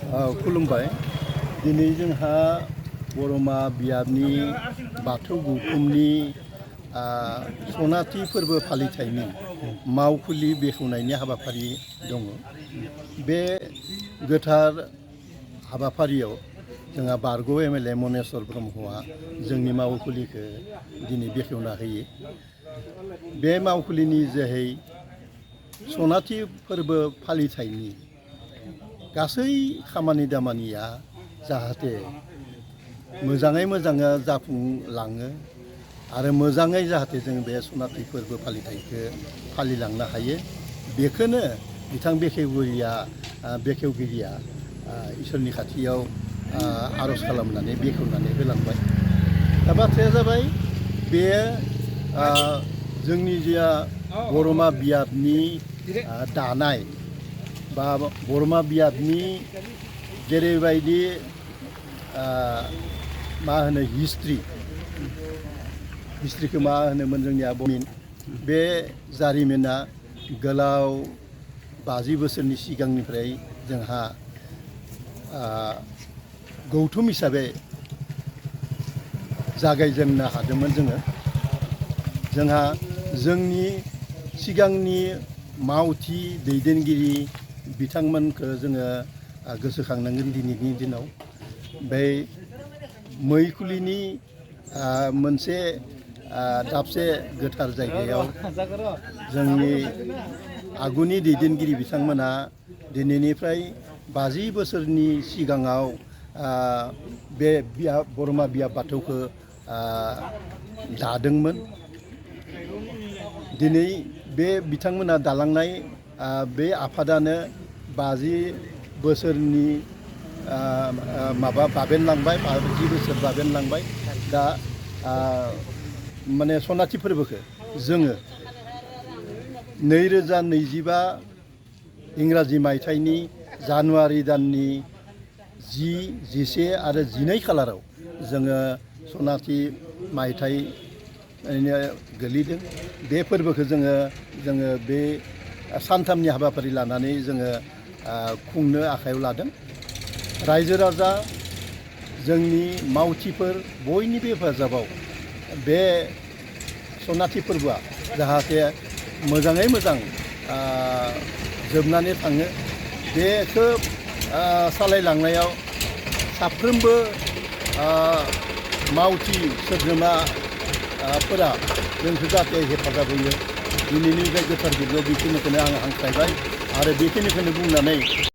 खुलुमबाय दिनै जोंहा बरमा बियाबनि बाथौ गौथुमनि सनाथि फोरबो फालिथायनि मावखुलि बेखेवनायनि हाबाफारि दङ। बे गोथार हाबाफारियाव जोंहा बारग' एमएलए मनेस्वर ब्रह्मआ जोंनि मावखुलिखौ दिनै बेखेवना होयो। बे मावखुलिनि जोहै सनाथि फोरबो फालिथायनि गासै खामानि दामानिया जाहाथे मोजाङै जाफुंलाङो आरो मोजाङै जाहाथे जों बे सनाथि फोरबो फालिथायखौ फालिलांनो हायो, बेखौनो बिथां बेखेवगिरिया इसोरनि खाथियाव आर'ज खालामनानै बेखेवनानै होलांबाय। दा बाथ्राया जाबाय बे जोंनि जे बरमा बियाबनि दानाय बा बरमा बियाबनि जेरैबायदि मा होनो हिस्ट्रिखौ मा होनोमोन जोंनिया बे जारिमिना गोलाव 50 बोसोरनि सिगांनिफ्राय जोंहा गौथुम हिसाबै जागायजेननो हादोंमोन। जोंहा जोंनि सिगांनि मावथि दैदेनगिरि बिथांमोनखौ जोङो गोसोखांनांगोन। दिनैनि दिनाव बै मैखुलिनि मोनसे दाबसे गोथार जायगायाव जोंनि आगुनि दैदेनगिरि बिथांमोना दिनैनिफ्राय 50 बोसोरनि सिगाङाव बे बरमा बियाब बाथौखौ दादोंमोन। दिनै बे बिथांमोना दालांनाय बे आफादानो 50 बोसोरनि बाबेनलांबाय, 50 बोसोर बाबेनलांबाय। दा माने सनाथि फोरबोखौ जोङो 2025 इंराजि मायथाइनि जानुवारि दाननि 10, 11 आरो 12 खालाराव जोङो सनाथि मायथाइ गोलैदों। बे फोरबोखौ जोङो बे सानथामनि हाबाफारि लानानै जोङो खुंनो आखायाव लादों। रायजो राजा जोंनि मावथिफोर बयनिबो हेफाजाबाव बे सनाथि फोरबोआ जाहाथे मोजाङै मोजां जोबनानै थाङो, बेखौ सालायलांनायाव साफ्रोमबो मावथि सोद्रोमाफोरा जोंखौ जाहाथे हेफाजाब होयो। दिनैनि बे गोथार फोरबोआव बेखिनिखौनो आं हांख्रायबाय आरो बेखिनिखौनो बुंनानै